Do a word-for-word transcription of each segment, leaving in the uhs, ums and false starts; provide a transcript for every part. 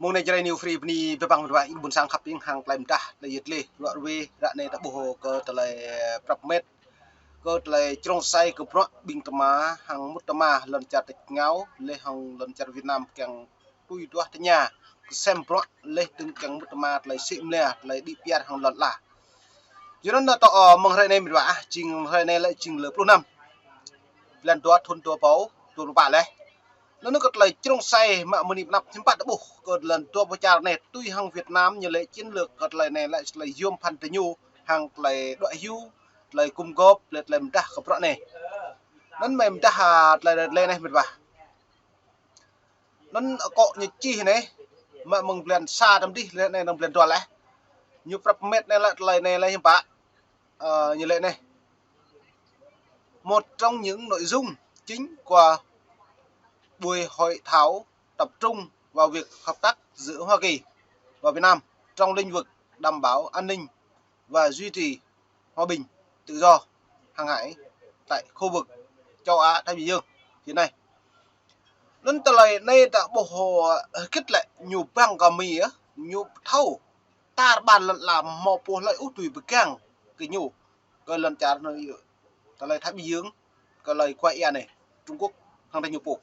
Mơ̆ng anai Jrai New Free bơni abih bang mơnuih ƀing ƀôn sang khăp hing hăng tơlơi pơdah tơlơi yit lĕ ruă ruê ră anai ta ƀuh kơ tơlơi prăp met kơ tơlơi črông sai kơ bruă ƀing tơma hăng mŭt tơma lŏn čar tač rơngiao lĕ hăng lŏn čar Việt Nam kiăng tui duah tơña kơsem bruă lĕ tơ̆ng kiăng mŭt tơma tơlơi sĭ mlia tơlơi đĭ piar hăng lŏn ala. Yua anŭn ta tŏ mơ̆ng hrơi anai mơ̆n ƀă, jing hrơi anai lĕ jing lơ pluh năm blan dua thŭn dua rơbâo dua pluh pă lĕ. Anŭn kơ tơlơi črông sai mă mơni pơnăp hiư̆m pă ta ƀuh kơ lŏn dua pơ čar anai tui hăng Việt Nam ñu lĕ chiến lược kơ tơlơi anai lĕ tơlơi yôm phăn tơ ñu hăng tơlơi đuaĭ hyu tơlơi gum gôp lĕ tơlơi pơdah kơ bruă anai. Anŭn mơ̆ pơdah tơlơi tơlơi anai mơ̆n ƀă. Anŭn akŏ ñu čih anai mă mơ̆ng blan sa tơm dih lĕ anai nŏng blan dua lĕ. Ñu prăp met anai lĕ tơlơi anai lĕ hiư̆m pă. Ơ, ñu lĕ anai. Một trong những nội dung chính của buổi hội thảo tập trung vào việc hợp tác giữa Hoa Kỳ và Việt Nam trong lĩnh vực đảm bảo an ninh và duy trì hòa bình, tự do, hàng hải tại khu vực châu Á Thái Bình Dương hiện nay. Anŭn tơlơi anai ta ƀuh hơget lĕ ñu bang kơ Mi yơh, ñu thâo tar ƀar lŏn ala hmâo pô hlơi ôh tui pơgang kơ ñu kơ lŏn čar anai yơh. Tơlơi Thái Bình Dương kơ tơlơi Kua Ia anai, Trung Quốc hăng tơ ñu pô.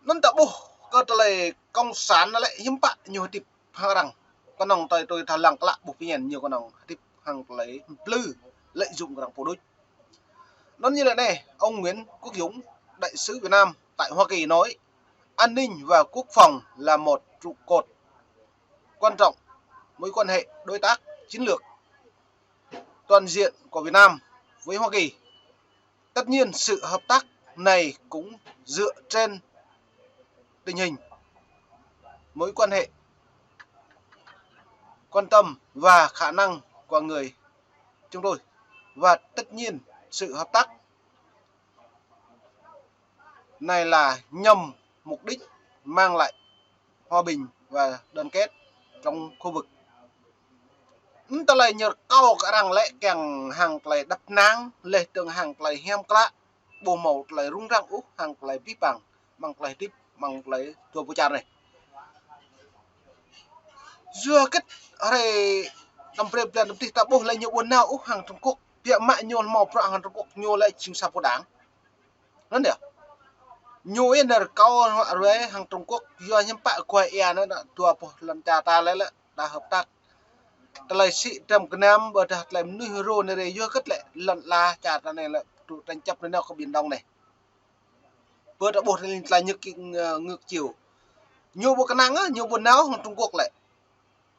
Anŭn ta ƀuh kơ tơlơi cộng sản anai lĕ hiư̆m pă ñu hơdip hăng arăng. Kơnơ̆ng tơlơi tui tha lăng klă ƀuh pơñen ñu kơnơ̆ng hơdip hăng tơlơi mplư lợi dụng kơ arăng pô đôč. Anŭn ñu lĕ anai, ông Nguyễn Quốc Dũng, đại sứ Việt Nam tại Hoa Kỳ nói, an ninh và quốc phòng là một trụ cột quan trọng mối quan hệ đối tác chiến lược toàn diện của Việt Nam với Hoa Kỳ. Tất nhiên, sự hợp tác này cũng dựa trên tình hình, mối quan hệ, quan tâm và khả năng của người chúng tôi. Và tất nhiên, sự hợp tác này là nhằm mục đích mang lại hòa bình và đoàn kết trong khu vực. Anŭn tơlơi ñu rơkâo kơ arăng lĕ kiăng hăng tơlơi đăp năng, lĕ tơ̆ng hăng tơlơi hiam klă, ƀu hmâo tơlơi rŭng răng ôh hăng tơlơi abih bang, mơ̆ng tơlơi hơdip, mơ̆ng tơlơi dua pơ čar anai. Yua hơget hrơi tơm brơi blan tơm dih ta ƀuh lĕ ñu ƀu nao ôh hăng Trung Quốc, biă mă ñu hmâo bruă hăng Trung Quốc ñu lĕ jing sa pô đảng. Anŭn yơh. Ñu yơh nao rơkâo ruă ruê hăng Trung Quốc, yua hiư̆m pă Kua Ia anai dua boh lŏn čar ta lĕ lĕ đa hợp tác. Tơlơi sĭ dram gơnam ƀôdah tơlơi mơnuih rô anai rê yua hơget lĕ lŏn ala čar ta anai lĕ tŭ tranh chấp nanao kơ Biển Đông anai. Pơ ta ƀuh tơlơi ñu ki-, ngơ-, ngược chiều. Ñu ƀu kơnang, ñu ƀu nao hăng Trung Quốc lĕ.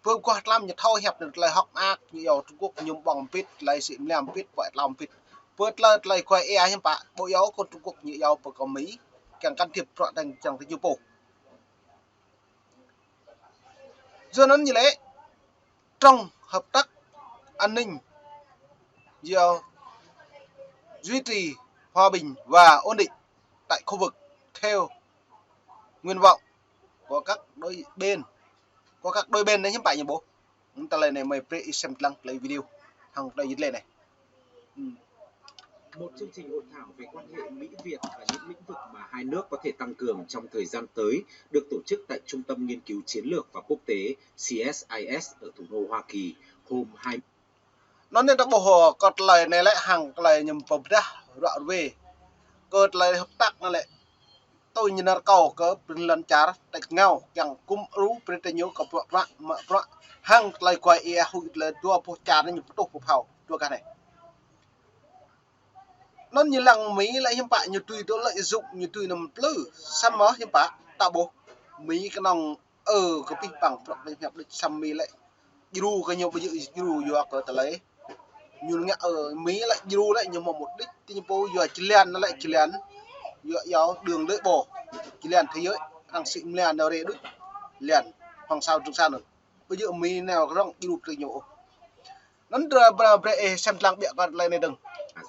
Pơ kơkuh tlam ñu thâo hiăp anŭn tơlơi hŏk mơak, ñu iâu Trung Quốc ñu ƀơ̆ng pĭt, tơlơi sĭ mlam pĭt, pơai tlam pĭt. Pơ tơlơi, tơlơi Kua Ia hiư̆m pă, ƀu iâu kơ Trung Quốc ñu iâu pơ kơ Mi, kiăng can thiệp bruă tơ̆ng čang tơ ñu pô. Yua anŭn ñu lĕ, trong hợp tác an ninh, yua duy trì hòa bình và ổn định tại khu vực theo nguyện vọng của các đôi bên, của các đôi bên anai hiư̆m pă ñu ƀuh. Anŭn tơlơi anai mơi brơi ih sem lăng tơlơi video hăng tơlơi yit lĕ anai. Một chương trình hội thảo về quan hệ Mỹ-Việt và những lĩnh vực mà hai nước có thể tăng cường trong thời gian tới được tổ chức tại Trung tâm Nghiên cứu Chiến lược và Quốc tế C S I S ở thủ đô Hoa Kỳ hôm hai. Anŭn anai ta ƀuh kơ tơlơi anai lĕ hăng tơlơi ñu pơdah ruă ruê kơ tơlơi hợp tác anai lĕ tui ñu nao rơkâo kơ ƀing lŏn čar tač rơngiao kiăng gum djru brơi tơ ñu kơ bruă bruă mă bruă hăng tơlơi Kua Ia huĭ tơlơi dua boh čar anai ñu pơtuh pơphao dua gah anai. Anŭn ñu lăng Mi lĕ hiư̆m pă ñu tui tơlơi lợi dụng ñu tui nao mplư samơ̆ hiư̆m pă ta ƀuh Mi kơnơ̆ng ơ kơ abih bang bruă tơlơi hiăp đôč samơ̆ Mi lĕ djru kơ ñu ƀu djơ̆ djru yua kơ tơlơi ñu ngă ơ Mi lĕ djru lĕ ñu hmâo mục đích tơ ñu pô yua jơlan lĕ jơlan yua iâu đường lưỡi bò jơlan thế giới arăng sĭ mlam nao rê đôč jơlan Hoàng Sa Trường Sa anŭn. Ƀu djơ̆ Mi nao rŏng djru tơ ñu ôh. Anŭn drơi brơi ih sem lăng biă kơ tơlơi anai dơ̆ng.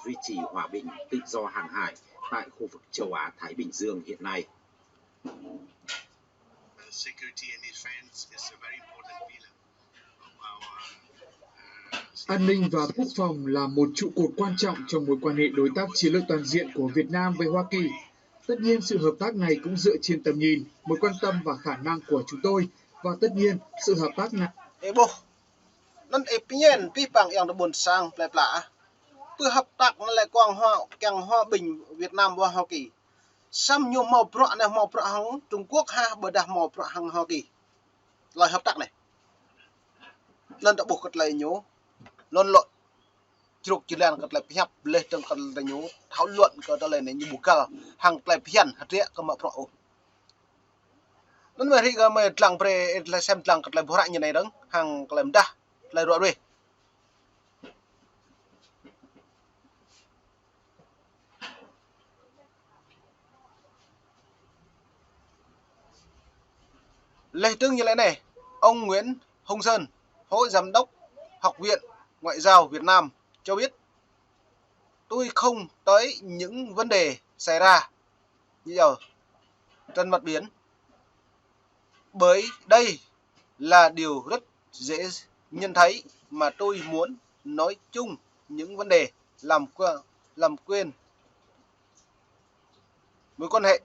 Duy trì hòa bình, tự do hàng hải tại khu vực châu Á Thái Bình Dương hiện nay. Security and defense is a very important pillar of our, uh, An ninh và quốc phòng là một trụ cột quan trọng trong mối quan hệ đối tác chiến lược toàn diện của Việt Nam với Hoa Kỳ. Tất nhiên, sự hợp tác này cũng dựa trên tầm nhìn, mối quan tâm và khả năng của chúng tôi. Và tất nhiên, sự hợp tác này Ê ƀuh, anŭn ê pơñen pih pang yang tơ ƀôn sang plơi pla. Pơ hợp tác anŭn lĕ kiăng hòa, kiăng hòa bình Việt Nam wa Hoa Kỳ. Samơ̆ ñu hmâo bruă anai, hmâo bruă hăng Trung Quốc hă, ƀôdah hmâo bruă hăng Hoa Kỳ. Tơlơi hợp tác anai. Anŭn ta ƀuh kơ tơlơi ñu. Anŭn lŏ jrŭk jơlan kơ tơlơi pơhiăp, laih dơ̆ng kơ tơlơi ñu thảo luận kơ tơlơi anai ñu ƀu găl hăng tơlơi phiăn hơdră kơ mă bruă ôh. Anŭn mơ̆ rĭ kơ mơ̆ dlăng brơi, ê, tơlơi sem dlăng kơ tơlơi ƀuh ră ñu anai dơ̆ng, hăng tơlơi mơdah, tơlơi ruă ruih. Laih dơ̆ng ñu lĕ anai, ông Nguyễn Hồng Sơn, Phó Giám đốc Học viện Ngoại giao Việt Nam cho biết, tôi không tới những vấn đề xảy ra như ở trên mặt biển, bởi đây là điều rất dễ nhận thấy mà tôi muốn nói chung những vấn đề làm qu-, làm quen mối quan hệ.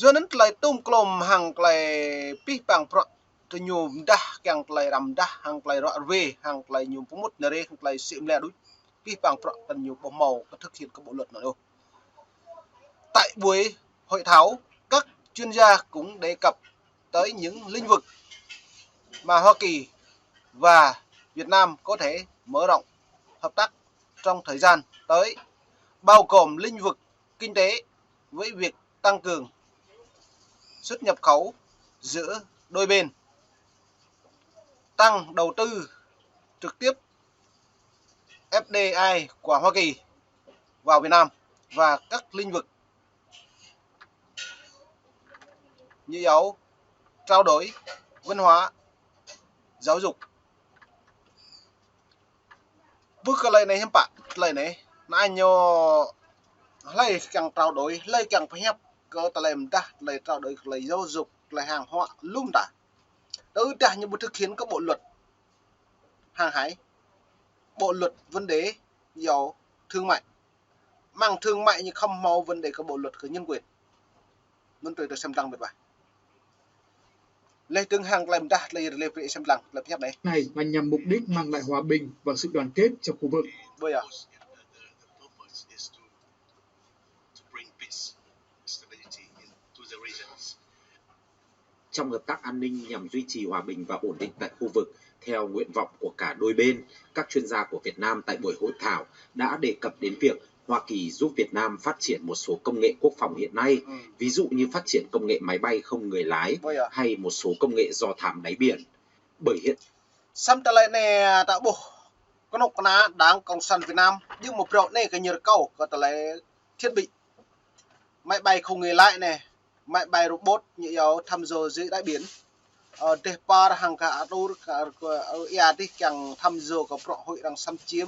Yua anŭn tơlơi tôm klôm hăng tơlơi pih pang bruă tơ ñu mơdah kiăng tơlơi răm mơdah hăng tơlơi ruă ruih hăng tơlơi ñu pơmŭt nơrê hăng tơlơi sĭ mlĕ đôč. Pih pang bruă tơ ñu ƀu hmâo kơ thực hiện kơ bộ luật anŭn ôh. Tại buổi hội thảo, các chuyên gia cũng đề cập tới những lĩnh vực mà Hoa Kỳ và Việt Nam có thể mở rộng hợp tác trong thời gian tới, bao gồm lĩnh vực kinh tế với việc tăng cường xuất nhập khẩu giữa đôi bên, tăng đầu tư trực tiếp F D I của Hoa Kỳ vào Việt Nam và các lĩnh vực như dầu, trao đổi, văn hóa, giáo dục. Ƀuh kơ tơlơi anai hiư̆m pă, tơlơi anai, anai ñu hlơi kiăng trao đổi, hlơi kiăng pơhiăp kơ tơlơi mơdah, tơlơi trao đổi, tơlơi giáo dục, tơlơi hàng hóa, lum ta. Tơdah ñu ƀu thực hiện kơ bộ luật hàng hải, bộ luật vấn đề dầu thương mại. Măng thương mại ñu khŏm hmâo vấn đề kơ bộ luật kơ nhân quyền. Anŭn tui tơ sem dlăng mĕt wa. Laih dơ̆ng hăng tơlơi mơdah tơlơi rơlê brơi sem dlăng tơlơi pơhiăp anai. Này là nhằm mục đích mang lại hòa bình và sự đoàn kết trong khu vực. Ƀơi yơh. Trong hợp tác an ninh nhằm duy trì hòa bình và ổn định tại khu vực theo nguyện vọng của cả đôi bên, các chuyên gia của Việt Nam tại buổi hội thảo đã đề cập đến việc Hoa Kỳ giúp Việt Nam phát triển một số công nghệ quốc phòng hiện nay, ví dụ như phát triển công nghệ máy bay không người lái hay một số công nghệ do thám đáy biển. Bởi hiện Samơ̆ tơlơi anai ta ƀuh kơnuk kơna Đảng Cộng sản Việt Nam, djơ̆ mơ̆ phrâo anai kơ ñu rơkâo kơ tơlơi thiết bị máy bay không người lái anai, máy bay robot ñu iâu thăm dò dưới đáy biển. Ơ, dêh păr hăng kơ atur kơ, kơ, ơ, ia dih kiăng thăm dò kơ bruă huĭ arăng xâm chiếm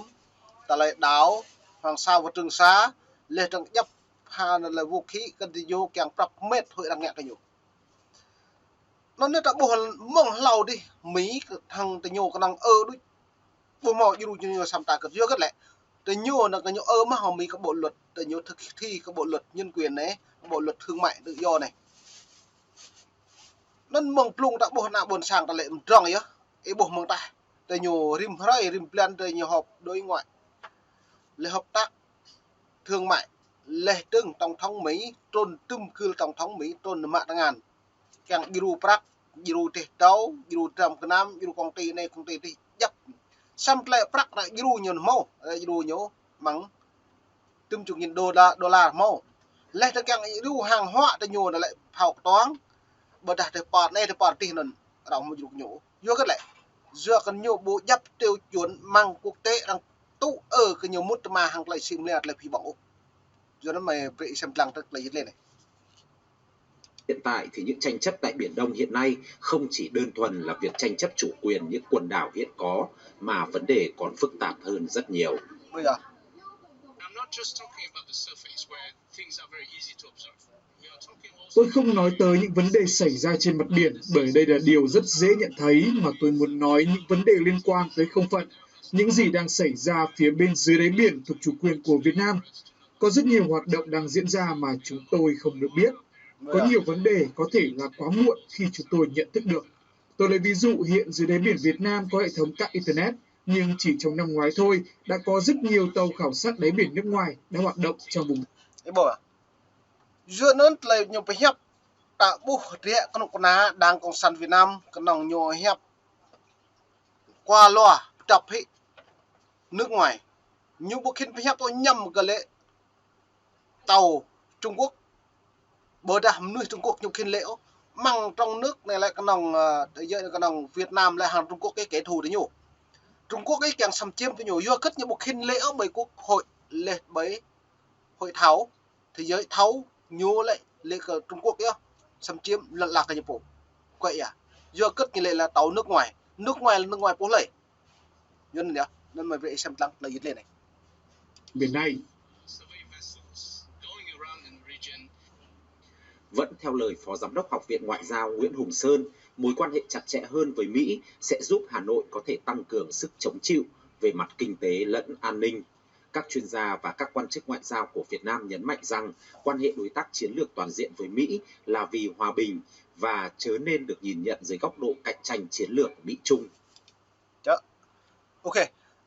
tơlơi đảo Hoàng Sa và Trường Sa, laih dơ̆ng djăp hăng tơlơi vũ khí kơ tơ ñu kiăng prăp mĕt huĭ arăng ngă kơ ñu. Anŭn anai ta ƀuh mơ̆ng hlâo dih, Mỹ hăng tơ ñu kơnơ̆ng ơ đôč. Ƀu hmâo djru ñu samơ̆ ta kơ yua hơget lĕ. Tơ ñu anŭn kơ ñu ơ mơ̆ hăng Mỹ kơ bộ luật, tơ ñu thực thi kơ bộ luật nhân quyền anai, bộ luật thương mại tự do anai. Anŭn mơ̆ng blung ta ƀuh ană ƀôn sang ta lĕ mdrŏng yơh. Ih ƀuh mơ̆ng tah. Tơ ñu rĭm hrơi, rĭm blan tơ ñu họp đối ngoại. Lĕ hợp tác thương mại. Laih dơ̆ng tổng thống Mỹ, trŭn tŭm gưl tổng thống Mỹ, trŭn mă tơngan. Kiăng djru prăk, djru dêh dâo, djru dram gơnam, djru công ty anai, công ty dih, djăp. Samơ̆ tơlơi prăk anai djru ñu hmâo, ơ, djru ñu mơ̆ng tŭm čô nghìn đô la, đô la hmâo. Laih dơ̆ng kiăng djru hàng hóa tơ ñu anai lĕ phao kơtuang, ƀôdah dêh păr anai, dêh păr dih anŭn, arăng hmâo djru kơ ñu. Yua hơget lĕ, yua kơ ñu ƀu djăp tiêu chuẩn mơ̆ng quốc tế arăng tŭ ơ kơ ñu mŭt tơma hăng tơlơi sĭ mlĕ tơlơi phi ƀơ̆ng ôh. Yua anŭn mơ̆ brơi ih sem dlăng tơ tơlơi hơget lĕ anai. Hiện tại thì những tranh chấp tại Biển Đông hiện nay không chỉ đơn thuần là việc tranh chấp chủ quyền những quần đảo hiện có, mà vấn đề còn phức tạp hơn rất nhiều. Ƀơi yơh. Tôi không nói tới những vấn đề xảy ra trên mặt biển, bởi đây là điều rất dễ nhận thấy, mà tôi muốn nói những vấn đề liên quan tới không phận, những gì đang xảy ra phía bên dưới đáy biển thuộc chủ quyền của Việt Nam. Có rất nhiều hoạt động đang diễn ra mà chúng tôi không được biết. Có nhiều vấn đề có thể là quá muộn khi chúng tôi nhận thức được. Tôi lấy ví dụ, hiện dưới đáy biển Việt Nam có hệ thống cáp internet, nhưng chỉ trong năm ngoái thôi đã có rất nhiều tàu khảo sát đáy biển nước ngoài đã hoạt động trong vùng. Ih ƀuh. Yua anŭn tơlơi ñu pơhiăp ta ƀuh rĕ kơnuk kơna Đảng Cộng sản Việt Nam kơnơ̆ng ñu hiăp kua lua pơdăp hĭ nước ngoài. Ñu ƀu khĭn pơhiăp ôh ñăm kơ lĕ tàu Trung Quốc. Ƀôdah mơnuih Trung Quốc ñu khĭn lĕ ôh. Mơ̆ng trong nước anai lĕ kơnơ̆ng, ơ, thế giới anai kơnơ̆ng Việt Nam lĕ hăng Trung Quốc kơ kẻ thù tơ ñu. Trung Quốc kơ kiăng xâm chiếm tơ ñu. Yua kơ ñu ƀu khĭn lĕ ôh ƀơi quốc hội lĕ ƀơi hội thảo thế giới thâo ñu lĕ lĕ kơ Trung Quốc yơh xâm chiếm lăn la kơ ñu pô. Kơ ia. Yua kơ ñu lĕ là tàu nước ngoài. Nước ngoài là nước ngoài pô lĕ. Yua anŭn yơh, anŭn mơi brơi ih sem lăng tơlơi yit lĕ anai. Biển này. Vẫn theo lời Phó Giám đốc Học viện Ngoại giao Nguyễn Hùng Sơn, mối quan hệ chặt chẽ hơn với Mỹ sẽ giúp Hà Nội có thể tăng cường sức chống chịu về mặt kinh tế lẫn an ninh. Các chuyên gia và các quan chức ngoại giao của Việt Nam nhấn mạnh rằng quan hệ đối tác chiến lược toàn diện với Mỹ là vì hòa bình và chớ nên được nhìn nhận dưới góc độ cạnh tranh chiến lược Mỹ-Trung. Čă. Ok.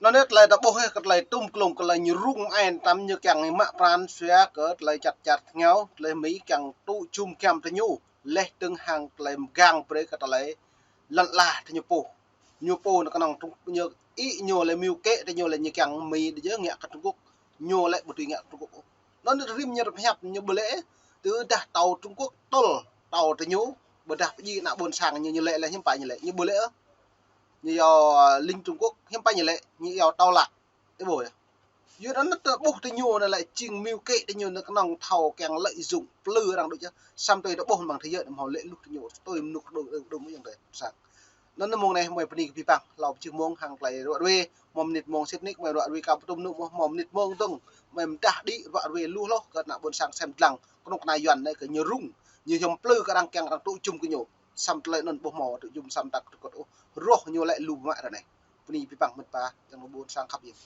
Anŭn yơh tơlơi ta ƀuh yơh kơ tơlơi tum klung kơ tơlơi ñu rŭng mơai tăm ñu kiăng mă pran sua kơ tơlơi čăt čăt ngeo, tơlơi Mi kiăng tŭ jum giăm tơ ñu. Leh tơ̆ng hăng tơlơi mơgang brơi kơ tơlơi lăn la tơ ñu pô. Ñu pô anŭn kơnơ̆ng Trung, ñu ih ñu lĕ mơ̆ng kơ tơ ñu lĕ ñu kiăng Mi đơ jơ̆ ngă kơ Trung Quốc. Ñu lĕ ƀu tui ngă kơ Trung Quốc. Anŭn rĭm ñu rơp hiăp ñu ƀu lĕ tơdah tàu Trung Quốc tơl tàu tơ ñu ƀôdah pơjing ană ƀôn sang ñu ñu lĕ lĕ hiư̆m pă ñu lĕ. Ñu ƀu lĕ ôh. Ñu yua, ơ, lính Trung Quốc hiư̆m pă ñu lĕ, ñu yua tàu lă. Ih ƀuh yơh. Yua anŭn ta ƀuh tơ ñu anŭn lĕ jing mơ̆ng kơ tơ ñu anŭn kơnơ̆ng thâo kiăng lợi dụng plư arăng đôč yơh. Samơ̆ tui ta ƀuh mơ̆ng thế giới anŭn hmâo lĕ lu tơ ñu tui mơnuih đôč đôč đôč mơ̆ng yang tơ sang. Anŭn mơ̆ng anai mơi bơni kơ abih bang hlâo pơjing mông hăng tơlơi ruă ruê, hmâo mơnit mông sĭt nik mơi ruă ruê kơ pơtum nŭ mơ̆ hmâo mơnit mông dơ̆ng, mơi mơdah đĭ ruă ruê lu hloh kơ ană ƀôn sang sem lăng, kơnuk kơna Yuan anai kơ ñu rŭng, ñu hiam plư kơ arăng kiăng arăng tŭ jum kơ ñu, samơ̆ tơlơi anŭn ƀu hmâo tŭ jum samơ̆ ta kơt kơt ôh, rŏh ñu lĕ lu mă ră anai. Bơni abih bang mơ̆n pa, yang ƀôn sang khăp yơh.